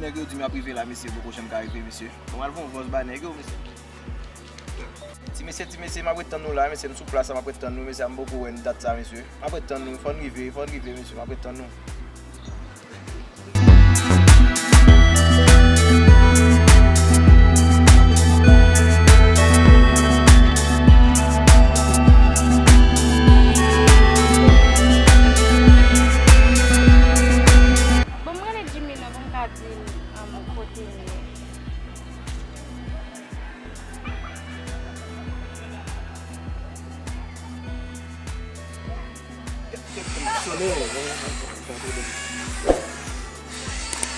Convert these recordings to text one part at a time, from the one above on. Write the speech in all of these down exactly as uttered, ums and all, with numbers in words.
Nèg yo di m y ap rive la, mesye, poko janm ka rive, mesye. Bon, m al fè yon vòs ba nèg yo, mesye. Ti mesye, ti mesye, m ap ret tann nou la, mesye, m sou plas la, m ap ret tann nou, mesye, m poko wè n dat sa, mesye. M ap ret tann nou, fò n rive, fò n rive, mesye, m ap ret tann nou. Bon, m rele Jimmy non pou m ka di l, um, kote m ye.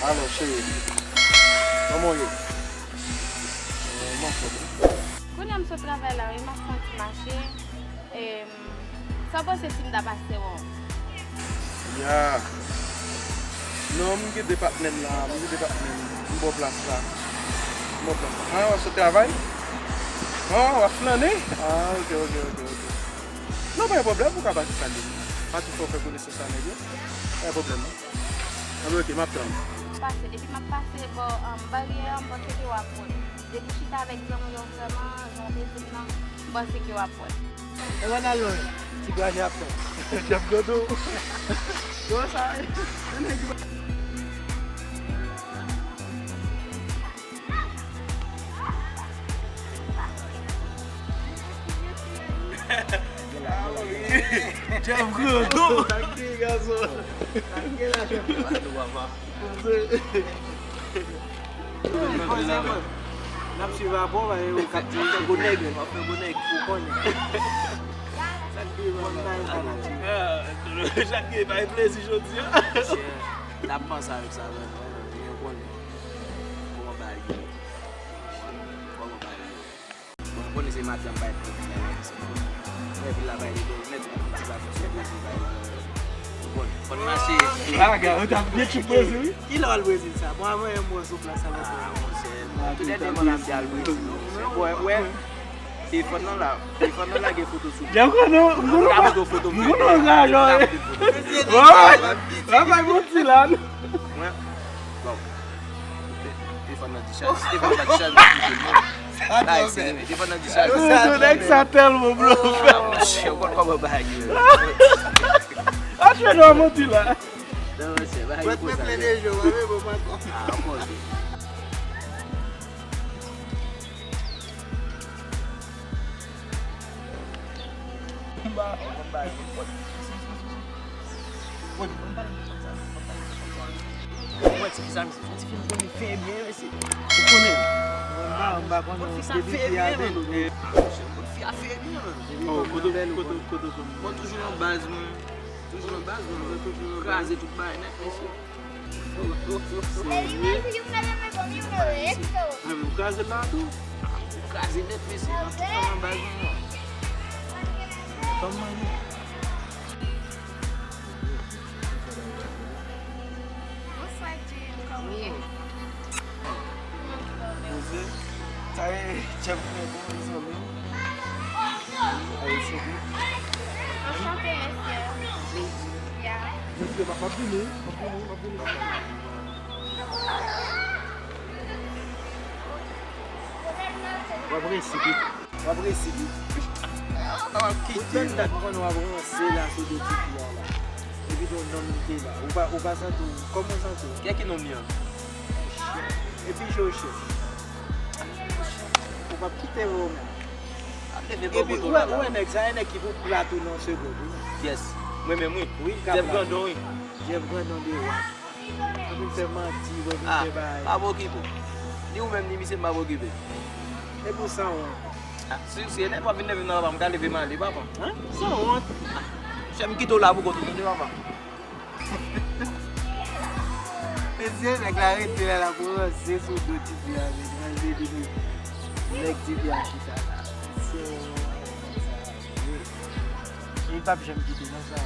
Alo, cheri. Kòman w ye? Kounye a m sot travay la, wi, m ap fè yon ti mache. Em, sa w panse si m ta pase wè w? Ya. Non, m gen de patnè m la, m gen de patnè m, m bò plas la. M bò plas la. Ah, w ap sot travay? Ah, w ap flannen? Ah, ok, ok, ok, ok. Non, pa gen pwoblèm, ou ka pase salye m. Pa tou fè w fè konesans ak nèg yo. Pa gen pwoblèm, non. Anben, ok, m ap tann ou. Pase, depi m ap pase bò, um, baryè a, m panse ke w ap wè m. Depi w chita avèk zanmi w yo, vrèman, jan w te di m nan, m panse ke w ap wè m. E Ronaldo, ti gwaje ap fè. Jeff Godot. Kòman sa ye? Jeff Grandon. Sa k gen, gason? Sa k gen la, Jeff Grandon, papa? Poze. Poze, mwen. N ap swiv apre w, e, w k ap fè gwo nèg, w ap fè gwo nèg, ou konnen. Sa k gen, papa? Chak gen bay plezi jodi a. N ap panse avèk sa, vrèman, vrèman. Ou konnen. Kòman bagay yo ye? Kòman bagay yo ye? Bon, m konnen se maten m bay pran vil la, men se bon. Men vil la bay li bèl nèt, yon ti bagay sou Brezil bay li. Ou konnen, fò n mache. Ah, gade, ou t ap byen tchoup Brezil, wi. Kilè w al Brezil sa? Bon, avan yè m wè w sou plas sa, ah, monchè, toulède mwen ap al Brezil, non, monchè. Bon, wè, telefòn nan la, telefòn nan lage foto sou mwen. Jan konnen, m konnen. M ka montre w foto m fè. M konnen w ka jwe. M ka montre w foto m fè. Wè, wè, wè, bay manti la, non. Mwen, bon. Telefòn nan dichaj. Si telefòn nan dichaj, mwen kite l, non. Sa twò bèl. Telefòn nan dichaj. Yo, nèg sa tèlman blofè. Ah, monchè, ou konn kòman bagay yo ye. Atchwe nou a manti la. Non, monchè, bagay yo konsa. Plen de je, w ap bon, patwon. Ah, ankò. Mwen ti fi sa, misye, ti fi m konnen fè byen, mesye. Ou konnen? Mwen pa, mwen pa konnen. Ti fi sa fè byen, men. Ti fi a fè byen, men. Oh, kote, kote, kote, kote? Mwen toujou nan baz mwen. Toujou nan baz mwen, mwen toujou nan baz. Kraze tout bagay nèt, mesye. Serye? Mwen menm, ou kraze la tou? Ou kraze nèt, mesye. Nan tout tan nan baz mwen. Kòman nou? Bonswa, Jim. Kòman ou ye? Poze. Sa e, Jeff Grandon, mezanmi. Ayisyen tou. Anchante, mesye. Ya. Mesye, m ap, m ap vini, m ap vini, m ap vini. W ap resi vit. W ap resi vit. W ap kite. Ou tann dat mwen w ap ranse la sou do tifi a la. Epi gon nonm ki te la. Ou pa, ou pa santi w, kòman w santi w? Kè ki nonm li an? Epi je w chèf. Ou p ap kite vre w menm. Ap leve bò kote w la. Epi ou wè, ou wè nèg sa, e nèg ki pou plat ou nan segonn, wi. Yes. Mwen menm, wi. Wi, Jeff Grandon, wi. Jeff Grandon de wa. Ou vin fè manti, ou vin fè bagay. Ah, pa okipe w. Ni ou menm, ni misye, m pa okipe. Epi w sanwont. Ah, si, si e nèg w ap vin nève nan papa, m ka leve m ale, papa. Hein? Sanwont. Ah, chè, m kite w la pou kont ou, tande, papa. Mesye, nèg la rete la, l ap ranse sou do tifi a, men ranse di nou. Nèg tifi a chita la. Mesye, sa vre. E l p ap janm kite non, sa.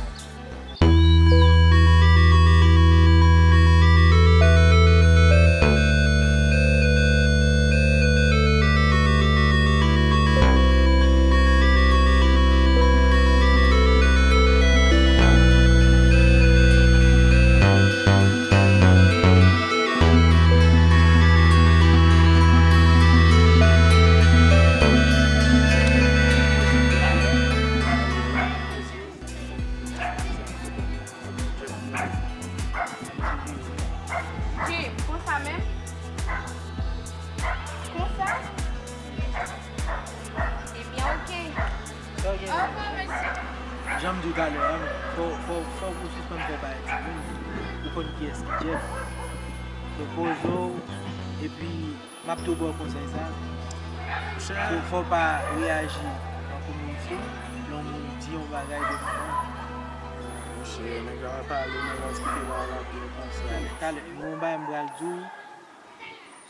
Jan m di w talè a, men, fò, fò, fò w sispann fè bagay timoun. Ou konn kiyès ki Jeff. Repoze w, epi m ap tou ba w konsèy sa. Fò, fò w pa reyaji tankou moun fou lè yon moun di yon bagay devan w. Monchè, nèg la pale, nèg la eksplike bagay la byen konsa. Talè, talè, m gen yon bagay m pral di w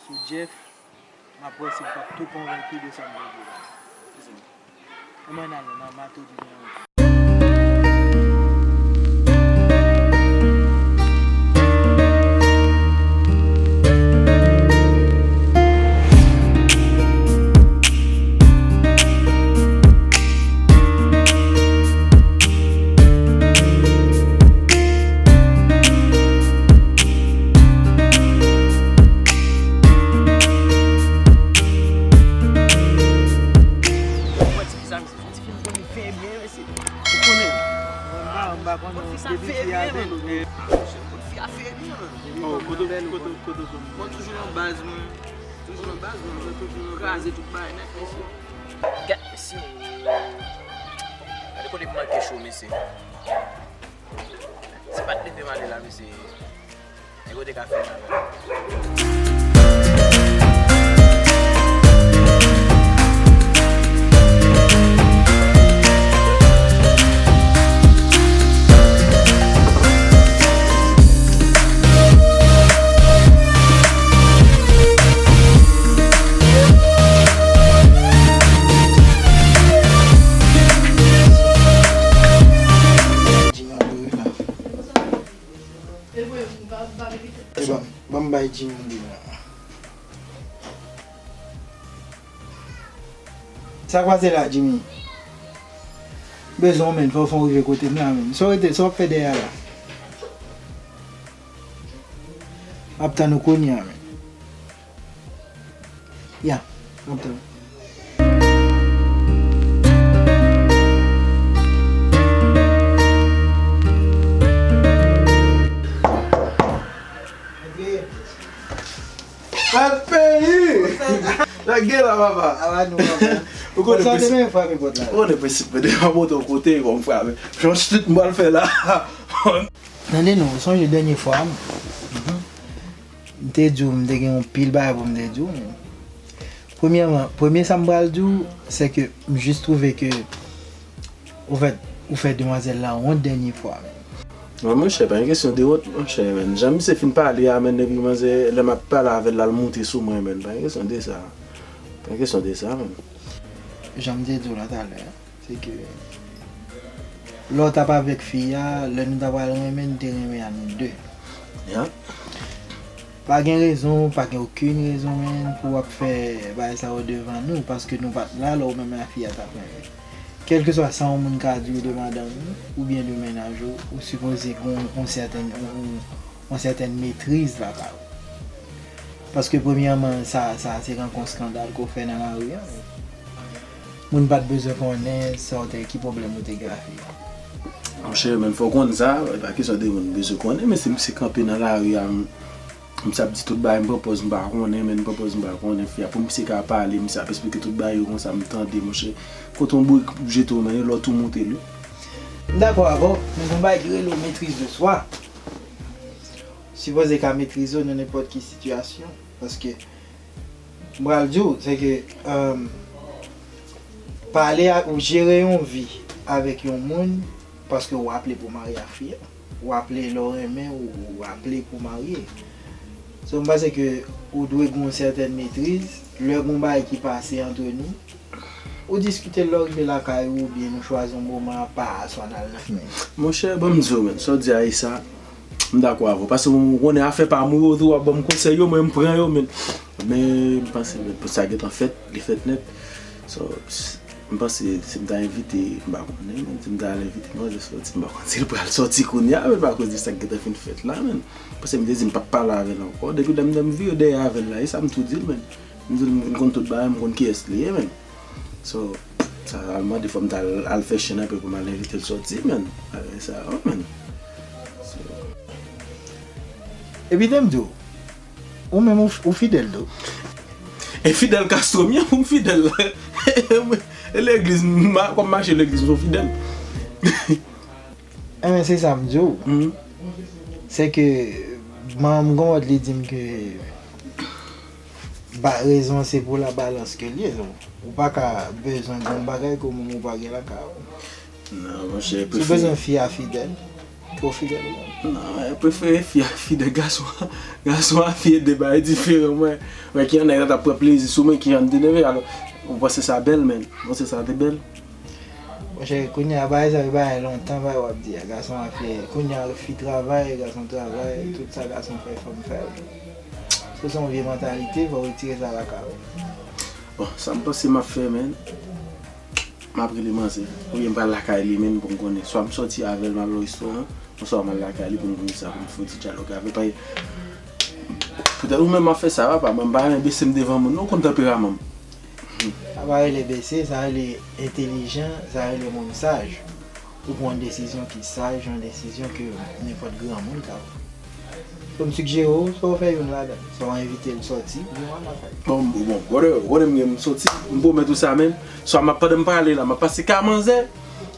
sou Jeff. M ap wè si m p ap tou konvenki de sa m pral di w la. Ann al, nan mato di Ti fi m konnen fè byen, mesye. Ou konnen. Mwen pa, mwen pa konnen. Kot fi sa fè byen, men. Kot fi a fè byen, men. Oh, kote, kote, kote w konn? Mwen toujou nan baz mwen. Toujou nan baz mwen. Mwen toujou nan kraze tout bagay nèt, mesye. Gad, mesye. Gade kote m manke cho, mesye. Se pa t leve m ale la, mesye. Nèg yo te ka fè yon afè. E ban, ban m bay Jimmy de la. Sa k pase la, Jimmy? Bezwen w, menn, fò, fò w rive kote m la, menn. Sa w rete, sa w ap fè dèyè a la? M ap tann ou kounye a, menn. Ya, m ap tann. Bèl peyi! Sa k gen la, papa? Ala nou, papa. Ou konnen prensip, ou konnen prensip mwen, depi m monte yon kote, bon, m frape. Jan chit m pral fè la. Tande non, ou sonje dènye fwa, m, m te di w, m te gen yon pil bagay pou m te di w, men premyèman, premye sa m pral di w, se ke m jis twouve ke ou fè, ou fè demwazèl la wont dènye fwa, men. Bon, monchè, pa gen kesyon de wont, monchè, men. Jan misye fin pale a, men, depi manzè, lè m ap pale avè l la, l moute sou mwen, men. Pa gen kesyon de sa. Pa gen kesyon de sa, men. Jan m te di w la talè a. Se ke lè w t ap avèk fi a, lè nou ta pral renmen, nou te renmen a nou de. Ya. Pa gen rezon, pa gen okenn rezon, menn, pou w ap fè bagay sa yo devan nou, paske nou pa t la lè w menm ak fi a t ap renmen. Kèlkeswa sa yon moun ka di w de madanm ou, oubyen de mennaj ou, ou sipoze gen yon, yon sètèn, yon, yon, yon sètèn metriz lakay ou. Paske premyèman, sa, sa se rankont eskandal ke w fè nan lari a. Moun pa t bezwen konnen sa w te, ki pwoblèm ou te gen ak fi a. Monchè, men fò w konn sa, e pa kesyon de moun bezwen konnen, men si misye kanpe nan lari a, m, misye ap di tout bagay, m pran pòz m pa konnen, men m pran pòz m pa konnen fi a. Pou misye ka pale, misye ap esplike tout bagay yo konsa, m tande, monchè. Kote yon bourik jete w, men lòt ou moute l, wi. M dakò avè w, men gon bagay ki rele w maîtrise de soi. Sipoze ka metrize w nan nenpòt ki sitiyasyon. Paske, m pral di w, se ke, um, pale ak, ou jere yon vi avèk yon moun, paske w aple pou w marye ak fi a. W aple lè w renmen, ou, ou aple pou w marye. So, m panse ke ou dwe gen yon sètèn metriz, lè gon bagay ki pase antre nou, ou diskite l lè w rive lakay ou, oubyen nou chwazi yon moman apa a, swa n al nan fimen. Monchè, ban m di w, men, sa w di a e sa, m dakò avè w. Paske mwen, mwen konnen afè pa m, ou tou w ap ban m konsèy yo, mwen m pran yo, men, men m panse, men, pou sa gentan fèt, li fèt nèt. So, s-, m panse si m ta envite, m pa konnen, men si m ta al envite manzè sòti, m pa konn si l pral sòti kounye a, men akoz de sa k gentan fin fèt la, men. Paske m te di m p ap pale avè l ankò. Depi lè m, lè m vire dèyè avè l la, e sa m tou di l, men. M di l m vin konn tout bagay, m konn kiyès li ye, men. So, sa al mande fò m ta al, al fè chen anpil pou m al envite l sòti, men. Bagay sa yo, men. So. Epi te m di w, ou menm ou, ou fidèl tou. E fidèl Castro m ye, pou m fidèl. E legliz, m, kòm m mache legliz, m se yon fidèl. Enben, se sa m di w. Se ke manman m gon lòt li di m ke ba, rezon se pou la balans ke l ye. Ou pa ka bezwen gon bagay ke ou menm ou pa gen lakay ou. Non, monchè, si w bezwen fi a fidèl, pou fidèl ou menm. Non, e prefere fi a fidèl, gason a, gason a fi e de bagay diferan, mwen. Mwen ki yon nèg la t ap pran plezi sou mwen, ki jan m te leve, alò, ou panse sa bèl, menn? Ou panse sa te bèl? Monchè, kounye a, bagay sa yo, bagay lontan, bagay w ap di a, gason a fi, kounye a, fi travay, gason travay, tout sa gason fè, fanm fè. Se yon vye mantalite, fò w retire sa lakay ou. Bon, sa m panse m ap fè, menn. M ap rele manzè. Oubyen m pral lakay li menm pou m konnen. Swa m sòti avè l, m al nan restoran, oswa m al lakay li pou m konnen sa, pou m fè yon ti dyalòg avè l. Paske poutèt ou menm m ap fè sa, papa, mwen m pa renmen bese m devan moun, non, ou konn tanperaman m. Sa pa rele bese, sa rele entelijan, sa rele moun saj. Ou pran yon desizyon ki saj, yon desizyon ke nenpòt granmoun ka pran. Pou m sigjere w, swa w fè youn ladan, swa w envite l sòti, oubyen w al lakay. Bon, bon, brother, ou konnen m gen m soti, m pwomèt ou sa menm. Swa m ap, pandan m prale la, m ap pase ka manzè,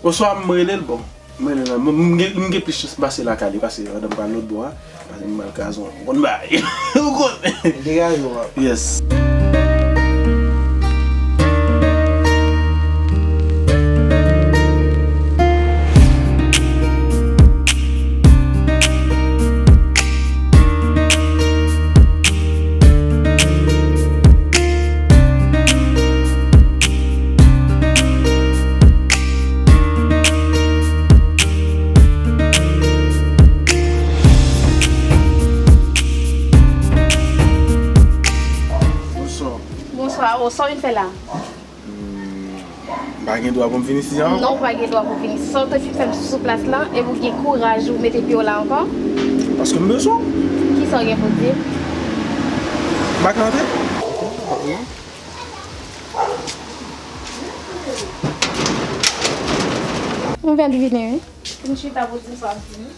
oswa m rele l, bon, m rele l, m, m gen, m gen plis chans pase lakay li, pase pandan m pral lòt bò a, pase m pral kazon, ou konn bagay, ou konnen. Degaje w, papa. Yes. Bonswa. Bonswa, o, sa w vin fè la? Hmm, m pa gen dwa pou m vin isit ankò? Non, ou pa gen dwa pou vin isit. Sa w te fin fè m sou plas la, epi w gen kouraj ou mete pye w la ankò? Paske m bezwen w. Kisa w gen pou di m? M pa ka antre? M fèk vini, wi. Vin chita pou di m sa w ap di m.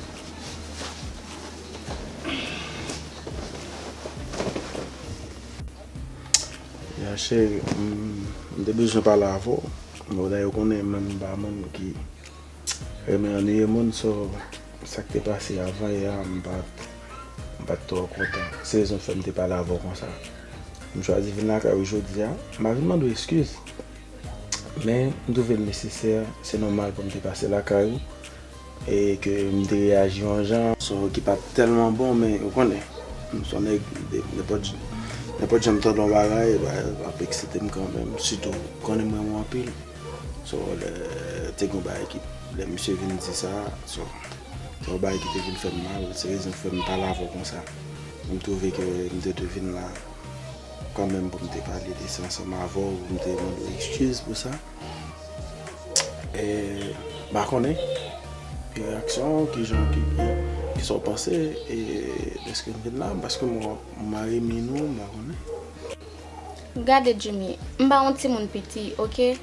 Ya, cheri, m, m te bezwen pale avè w. Bon, dayè, ou konnen, mwen, m pa moun ki renmen annuiye moun, so, sa k te pase avan yè a, m pa t, m pa t twò kontan. Se rezon k fè m te pale avè w konsa. M chwazi vin lakay ou jodi a. M pa vin mande w eskiz. Men, m twouve l nesesè, se nòmal pou m te pase lakay ou. E ke m te reyaji yon jan, so, ki pa t tèlman bon, men ou konnen, m se yon nèg, de, nenpòt, nenpòt jan m tande yon bagay, ba, l ap eksite m kanmenm, sitou, ou konnen m renmen w anpil. So, lè, te gen yon bagay ki, lè misye vin di sa, so, se yon bagay ki te vin fè m mal, se rezon k fè m pale avè w konsa. M twouve ke m te dwe vin la kanmenm pou m te pale de sa ansanm avè w, pou m te mande w eskiz pou sa. E, m pa konnen ki reyaksyon w, ki jan, ki, ki, kisa w panse, e, dèske m vin la, paske m wè w ap mare min ou, m pa konnen. Gade, Jimmy, m pa yon timoun piti, oke?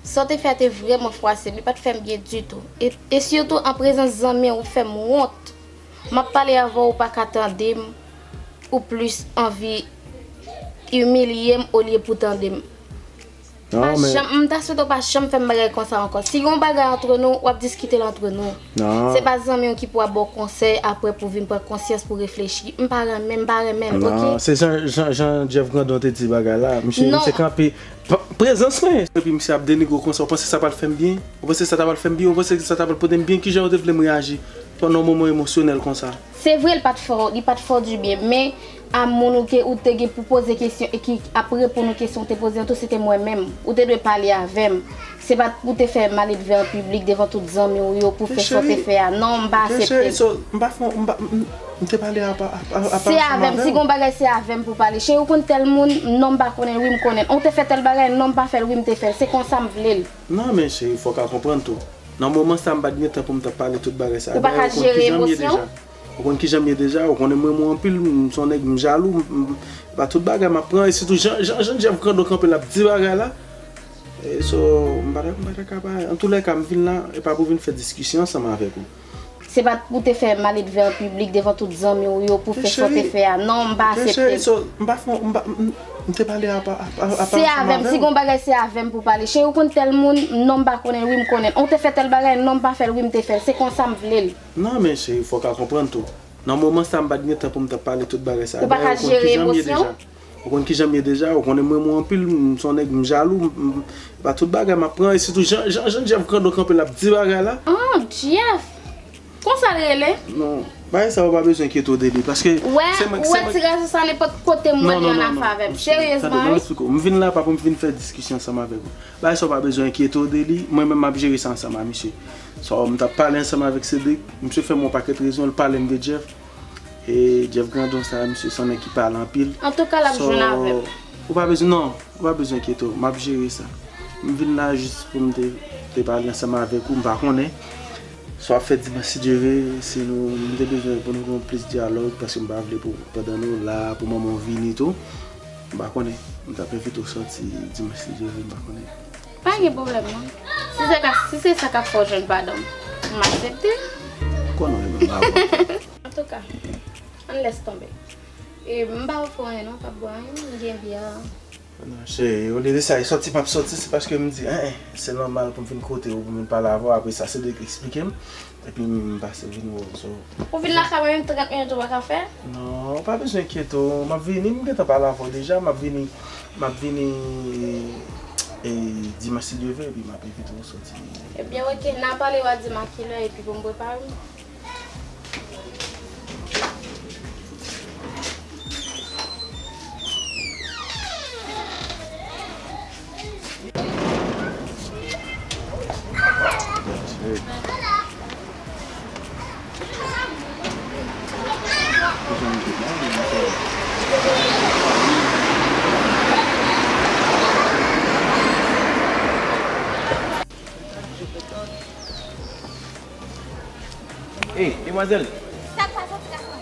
Sa w te fè a te vrèman fwase m, li pa t fè m byen ditou. E, e sitou an prezans zanmi w, ou fè m wont. M ap pale avè w, ou pa ka tande m, ou plis anvi imilye m olye pou tande m. Non, pa men janm, m ta swete w pa janm fè m bagay konsa ankò. Si gen yon bagay antre nou, w ap diskite l antre nou. Non. Se pa zanmi w ki pou ap ba w konsèy apre pou w vin pran konsyans, pou w reflechi. M pa renmen, m pa renmen l, oke? Non, se jan, jan, jan Jeff Grandon te di bagay la. Misye, non, misye kanpe, p-, prezans mwen. Epi misye ap denigre w konsa, ou panse sa pral fè m byen? Ou panse sa ta pral fè m byen? Ou panse sa ta pral pote m byen? Kijan w te vle m reyaji pandan yon moman emosyonèl konsa? Se vre, l pa t fè w, li pa t fè w dibyen, men a moun ou ke, ou te gen pou poze kesyon e ki ap reponn ou kesyon w te poze an tou, se te mwen menm. Ou te dwe pale avè m. Se pa t pou te fè maledve an piblik devan tout zanmi w yo pou fè sa w te fè a. Non, m pa aksepte l. Cheri, so, m pa fè, m pa, m, m te pale a, a, a, a, se avè m, si gon bagay se avè m pou pale. Cheri, ou konn tèl moun? Non, m pa konnen l, wi, m konnen l. Ou te fè tèl bagay? Non, m pa fè l, wi, m te fè l. Se konsa m vle l. Non, men cheri, fòk a konprann tou. Nan moman sa, m pa t gen tan pou m t ap pale tout bagay sa. Ou pa ka jere emosyon? Ou konn kijan m ye deja. Ou konn kijan m ye deja. Ou konnen m renmen w anpil, m se yon nèg, m jalou, m, m, pa tout bagay m ap pran. E sitou jan, jan, jan Jeff Grandon kanpe l ap di bagay la. E so, m pa ta, m pa ta ka pa. Antoulèka, m vin la, e pa pou vin fè diskisyon ansanm avèk ou. Se pa t pou te fè maledve an piblik devan tout zanmi w yo pou fè sa w te fè a. Non, m pa aksepte l. Cheri, so, m pa fè, m pa, m, m, M te pale apa, apa, apa Se avè m, si gon bagay se avè m pou pale. Cheri, ou konn tèl moun, non m pa konnen l, wi m konnen l. Ou te fè tèl bagay, non m pa fè l, wi m te fè l. Se konsa m vle l. Non, men cheri, fò w ka konprann tou. Nan moman sa, m pa t gen tan pou m t ap pale tout bagay sa. Ou pa ka jere emosyon? Ou konn kijan m ye deja, ou konnen m renmen w anpil, m se yon nèg, m jalou, m, m, pa tout bagay m ap pran, e sitou jan, jan, jan Jeff Grandon kanpe l ap di bagay la. Ah, Jeff! Konsa l rele? Non, bagay sa ou pa bezwen enkyete w de li, paske Ou wè, se mwen, ou se wè mwen ti gason sa nenpòt kote m wè Non, li non, ann non, afe non. avè m. Tande, Seryezman, tande, ban m wi. Esplike w. M vin la pa pou m vin fè diskisyon ansanm avèk ou. Bagay sa ou pa bezwen enkyete w de li, mwen menm m ap jere sa ansanm a misye. So, m t ap pale ansanm avèk Cédric, misye fè m yon pakèt rezon, l pale m de Jeff. E Jeff Grandon sa, misye se yon nèg ki pale anpil. Antouka, l ap So, jwenn avè m. ou pa bezwen, non, ou pa bezwen enkyete w, m ap jere sa. M vin la jis pou m te, te pale ansanm avèk ou, m pa konnen. Sa w ap fè dimanch si Dye vle, si nou, m te bezwen pou nou gen plis dyalòg, paske m pa vle pou, pandan nou la, pou manman w vini tou. M pa konnen, m t ap envite w sòti dimanch si Dye vle, m pa konnen. Pa gen pwoblèm, non. Si se ka, si se sa k ap fè w jwenn padan m, m aksepte. Konnen w renmen m avan. Antouka, ann lès tonbe. E m pa ofri w anyen, non, m p ap bwè anyen, m gen byè. Non, cheri, olye de sa, e sòti m ap sòti, se paske m di, en, en, se nòmal pou m vin kote w, pou m vin pale avè w. Apre sa, Cédric eksplike m, epi m pase vin wè w, so. Ou vin lakay mwen, menm trant minit ou pa ka fè? Non, ou pa bezwen enkyete w, m ap vini, m gentan pale avè w deja, m ap vini, m ap vini, e, dimanch si Dye vle, epi m ap envite w sòti. Ebyen, oke, n a pale, w a di m a kilè, epi pou m prepare m. Ey, demwazèl! Sa k pase, ti gason?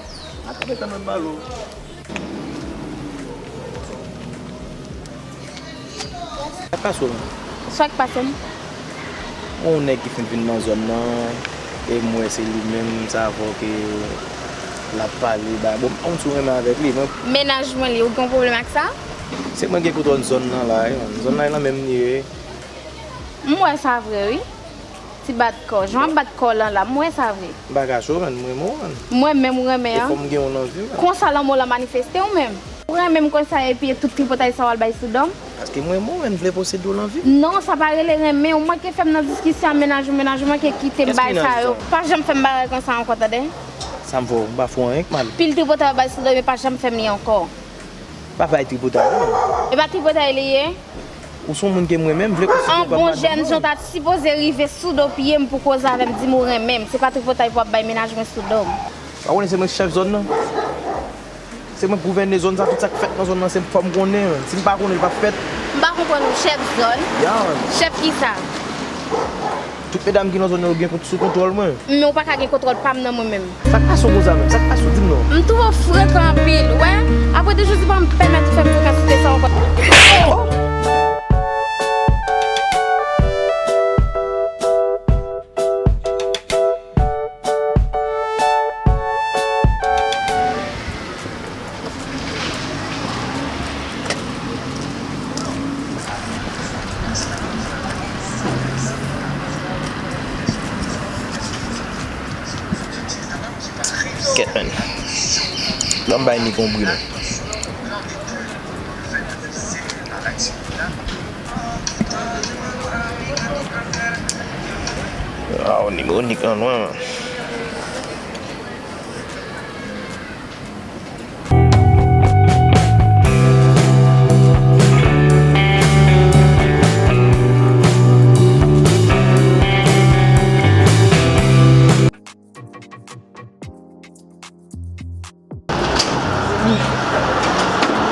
Atande, tann mwen pale w. Sa k pase w menm? Sa k pase m? Yon nèg ki fin vin nan zòn nan, e m wè se li menm, m sa vò ke l ap pale, ba, bon, m pa konn si w renmen avèk li, mwen. Mennaj mwen li, ou gen yon pwoblèm ak sa? Se mwen gen kontwòl zòn nan la, wi, zòn nan e nan men m li ye. M wè sa vre, wi. Ti bat kò. Jan w ap bat kò w lan la, m wè sa vre. M pa kache w, man, m renmen w, man. M wè menm ou renmen E an. fò m gen w nan vi m, man. Konsa lanmou w lan manifeste w menm. Ou renmen m konsa epi tout tripotay sa w al bay sou do m? Paske m renmen w, man, m vle posede w nan vi m. Non, sa pa rele renmen. Ou manke fè m nan diskisyon a mennaj ou, mennaj ou manke kite m Kès bay sa mennaj yo. sa? Pa janm fè m bagay konsa ankò, tande? Sa m fè w? M pa fè w anyen k mal. Pil tripotay w bay sou do m, e pa janm fè m li ankò. Pa bay tripotay, non. E pa tripotay li ye? Ou se yon moun ke m renmen, m vle konsidere w kòm madanm mwen. An bon jèn jan ta sipoze rive sou do pye m pou koze avè m, di m ou renmen m. Se pa tripotay pou w ap bay mennaj mwen sou do m. Pa konnen se mwen k chèf zòn nan? Se mwen k gouvène zòn sa, tout sa k fèt nan zòn nan, se fò m konnen. Si m pa konnen, l p ap fèt. M pa konprann ou, chèf zòn? Ya, man. Chèf kisa? Tout medam ki nan zòn nan yo gen kont-, sou kontwòl mwen. Men ou pa ka gen kontwòl pa m nan mwen menm. Sa k pase w konsa menm? Sa k pase w? Di m non. M twò frekan anpil, ou wè? Apre de jou, di pa m pèmèt ou fè m frekasite sa ankò. Kèt, man. Ban m bay Nick yon bri, man. Waw, nimewo Nick lan lwen, man.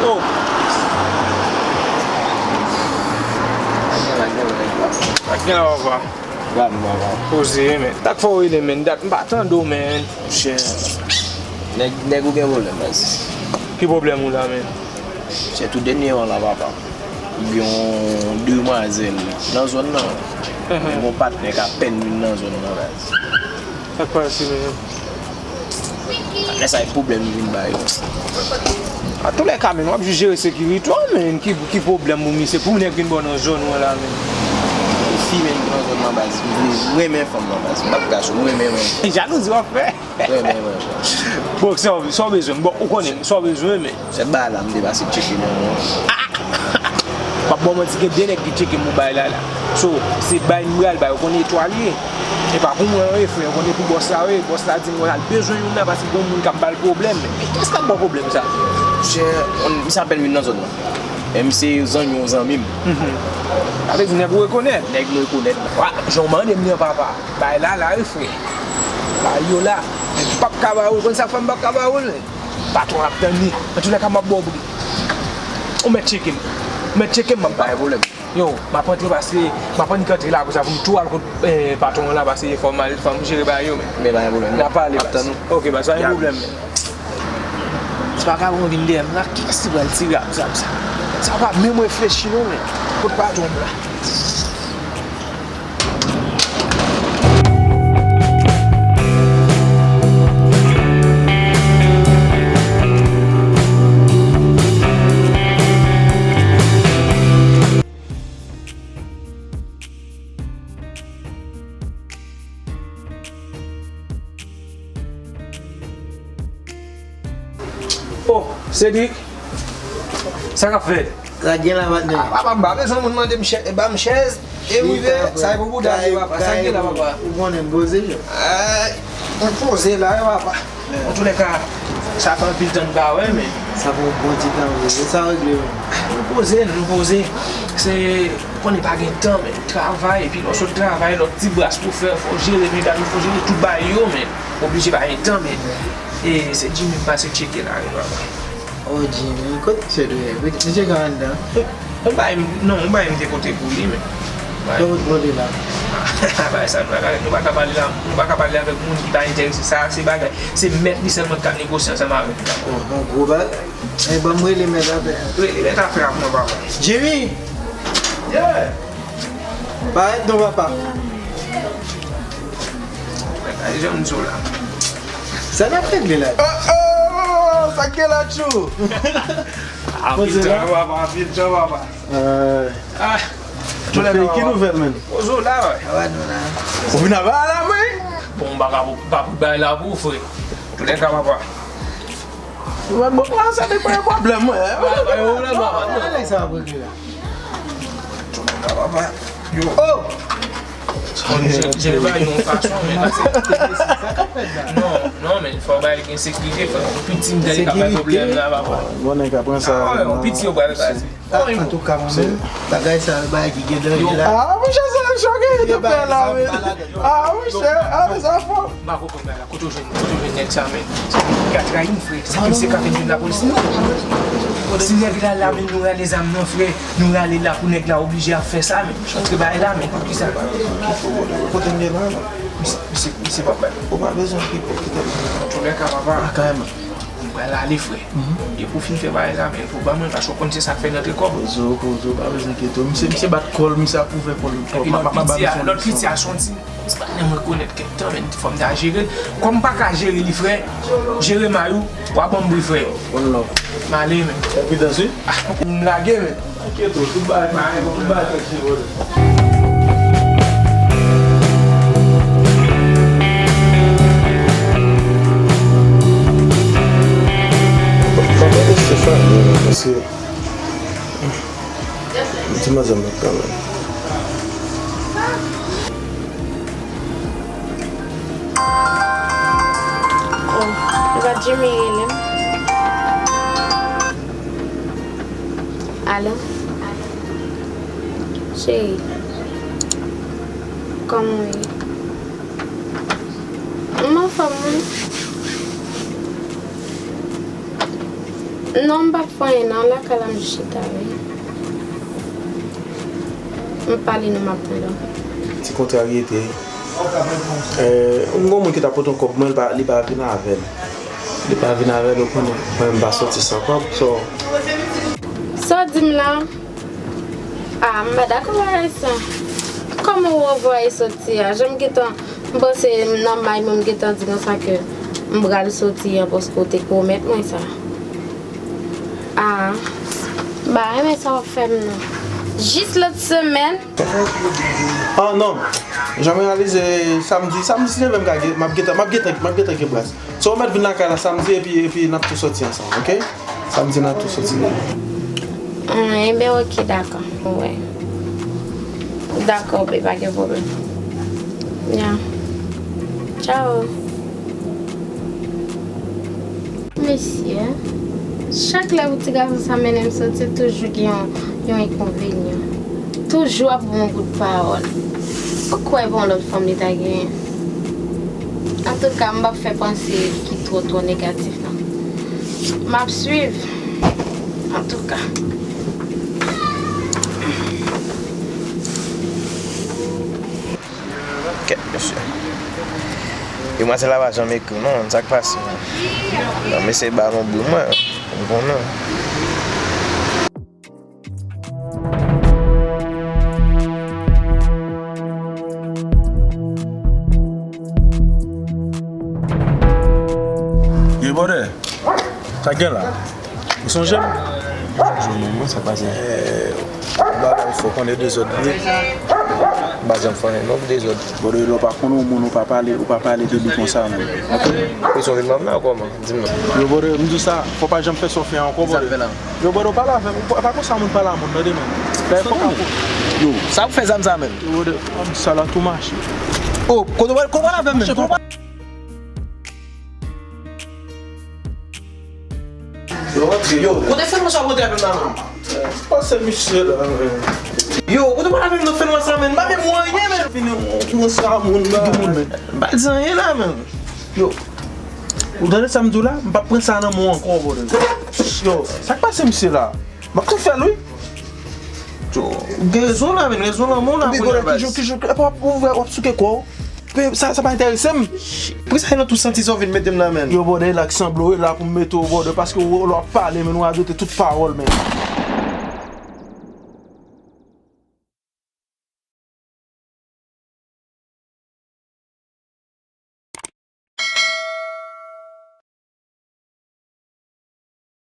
Oh. Ak gen la, papa. Gad, papa. Poze, men. Sa k fè w rele, men? Dat m pa tande w, men. Monchè. Nèg, nèg ou gen pwoblèm, baz. Ki pwoblèm ou la, men? Se tou dènye an la, papa. Ou gen yon demwazèl nan zòn nan. Mhm. Yon patnè k apèn vin nan zòn nan, baz. Sa k pase, men? Lè sa e pwoblèm li vin bay. An tou lè ka, men w ap jis jere sekirite w, men ki, ki pwoblèm pou misye, pou nèg vin bò nan zòn ou an la, men. Fi, men, ki nan zòn nan baz, m vle, m renmen fanm nan baz, m p ap kache w, m renmen, renmen. Jalouzi w ap fè. Renmen, renmen. Bon, sa w, sa w bezwen, bon, ou konnen, sa w bezwen, men. Se bagay la, m te pase tcheke nan men. M ap ba w manti, gen de nèg ki tcheke m pou bay la la. So, se bay m pral bay, ou konnen etwal ye. E pa pou mwen, wi, frè, ou konnen pou bòs la, wi. Bòs la di m, wè, l bezwen youn la paske gen yon moun k ap ba l pwoblèm. Men kiyès k ap ba w pwoblèm sa? Monchè, misye apèn vin nan zòn nan. E misye zanmi yon zanmi m. Mhm. Sa vle di nèg ou rekonèt? Nèg m rekonèt. Wa, jan w mande m nan, papa. Bay la la, wi, frè. Bay yo la. Nèg ki p ap ka ba ou l, konn sa k fè m p ap ka ba ou l, men. Patwon ap tann li. Antoulèka, m ap ba w bri. Ou mèt tcheke m. Ou mèt tcheke m, m ap ba w. Pa gen pwoblèm. Yo, m ap antre paske, m ap annik antre la, konsa pou m tou al kot, eh, patwon an la, paske fò m al, fò m jere bagay yo, men. Men pa gen pwoblèm. N a pale, baz. Ap tann ou. Ok, baz, pa gen pwoblèm, men. Se pa ka bon vin dèyè m la, kiyès ki pral tire ak zam sa? Sa pa menm reflechi non, men. Kot patwon m la? Oh, Cédric, sa k ap fèt? Sa k gen la, patnè? Ah, papa, m pa bezwen moun mande m chè-, ba m chèz. E m rive, sa e pou bouda, papa. Sa k gen la, papa? Ou konnen m poze, jan. Ah, m poze la, wi, papa. Antoulèka, sa fè anpil tan n pa wè, men. Sa fè yon bon ti tan, wi. E sa regle, wi. Nou poze, nou poze. Se, konnen pa gen tan, men. Travay, epi lè w sot travay, lòt ti bras pou fè, fò w jere medam yo, fò w jere tout bagay yo, men. Oblije pa gen tan, men. E se Jimmy m pase tcheke la, wi, papa. Oh, Jimmy, kote misye dwe ye? Misye ka anndan? Yon bagay m, non, yon bagay m te pote pou li, men. Sa w te pote la? Ah, bagay sa, nou pa ka, nou pa ka pale la, nou pa ka pale avèk moun ki pa enterese. Sa, se bagay, se mèt li sèlman ki ka negosye ansanm avèk li. Oh, bon, gwo bagay. E ban m rele mèt afè a. Rele mèt afè a pou mwen, papa. Jimmy! Yeah! Parèt non, papa. Mèt la, jan m di w la. Sa n ap regle la? Oh, oh, sa k gen la, Tchou? Anpil tan, papa, anpil tan, papa. Ah, ki nouvèl, menn? Poze w la, wè. Ou vin ap bay la, mwen? Bon, m pa ka pou, pa pou bay la pou ou, frè. Toulèka, papa. Mwen, bon, la, sa te pa yon pwoblèm, mwen. Pa, pa yon pwoblèm, papa. Nan, nan, sa ap regle la. Toulèka, papa. Yo. Oh! Bon, jere, jere bagay yon fason, men pase. Non, non, men fò bagay gen sekirite, fò yon piti m tande k ap bay pwoblèm la, papa. Bon, nèg ka pran sa. Ah, wè, yon piti yo pral pase. Antouka, mwen menm, bagay sa, bagay ki gen danje la. Ah, monchè, sa choke, te pè la, men. Ah, monchè, ah, sa fò. M pa konprann bagay la. Kote w jwenn, kote w jwenn nèg sa, men? Sa nèg ki ka trayi m, frè. Sa ke se ka vin jwenn lapolis, non. Si nèg la la, men nou rale zam nan, frè. Nou rale la pou nèg la oblije ap fè sa, men. Antre bagay la, men. Poukisa? Kote m ye la, non? Misye, misye, misye p ap bay. Ou pa bezwen ki, ki te. Antoulèka, papa. Ah, kareman. M pral ale, frè. E pou w fin fè bagay la, men, fò w ban mwen, paske w konn se sa k fè n antre kòb. Poze w, poze w, pa bezwen enkyete w. Misye, misye bat kò l, misye ap ouvè kò l. Epi lòt piti a, lòt piti a, se yon ti, ti patnè m rekonèt kèk tan, men fò m ta jere l. Kòm m pa ka jere li, frè, jere may ou, w a ban m bri, frè. One love. M ale, men. Fè pridans, wi. Ah, m lage, men. Enkyete w, tout bagay, tout bagay fèk se vòlè. M ap rete Stéphanie, paske m di manzè m kanmenm. Oh, se pa Jimmy rele m? Alo? Cheri, kòman w ye? M anfòm, wi. Non, m p ap fè anyen, non, lakay la m jis chita, wi. M pale, non, m ap tann ou. Ti kontraryete. Eh, m gon moun ki ta pote yon kòb mwen, li pa, li pa vin avè l. Li pa vin avè l, ou konnen. Mwen, m pa soti san kòb, so. Sa w di m la? Ah, m pa dakò avèk sa. Kòman w wè w voye soti a? Jan m gentan, m panse nan may mwen, m gentan di konsa ke M pral soti an paske w te pwomèt mwen sa. Ah, m pa renmen sa w ap fè m nan. Jis lòt semèn. Ah non, jan m reyalize samdi, samdi si Dye vle m ka gen, m ap gentan, m ap gentan, m ap gentan gen bras. So ou mèt vin lakay la samdi epi, epi n ap tou soti ansanm, oke? Samdi n ap tou soti. Ah, enben oke, dakò. Wè. Dakò, bebe, pa gen pwoblèm. Ya. Tchao. Mesye, chak lè pou ti gason sa mennen m soti, toujou gen yon, yon enkonvenyan. Toujou ap ban m bout pawòl. Ou kwè bon lòt fanm li ta genyen? Antouka, m p ap fè panse ki twò, twò negatif, non. M ap swiv. Antouka. Kèt, mesye. Demwazèl la pa janm ekri, non, sa k pase, non. Nan, mesye ba m yon bri, mwen, m konnen. Ye, brother. Sa k gen la? Ou sonje m? Ou sonje m, mwen, sa k pase? Eh, bagay fò konnen dezòd li. M pa janm fè anyen non pou dezòd. Brother, lè w pa konnen yon moun, ou pa pale, ou pa pale de li konsa, man. Oke? Ou sonje m la kòman? Di m non. Yo, brother, m di w sa, fò w pa janm fè sa w fè a ankò, brother. Yo, brother, ou pale avè m, ou pa, pa konsa moun pale a moun, tande, man. Fè fò w ka. Yo, sa w fè zam sa, menm? Yo, brother, sa la tou mache. Oh, kote w pale avè m, menm? Yo, kote fè nou sa kote avè m la, menm? Pase misye la, menm. Yo, kote pral avè m nan fè nou sa, menm? M pa menm wè anyen, menm. Vini, ou konsa moun la. Ki moun, menm? M pa di anyen la, menm. Yo, ou tande sa m di w la? M p ap pran sa nan men w ankò, brother. Yo, sa k pase misye la? M ap tou fè l, wi. Yo, gen rezon la, menm. Rezon lanmou la, kounye a, baz. Ki jou, ki jou, w ap, w ap souke kò w. Pe, sa, sa pa enterese m. Poukisa e nan tou santi sa w vin mete m nan, menm? Yo, brother, e la k sanble w, e la pou m mete w, brother, paske w, w ap pale, menm, w radote tout pawòl, menm.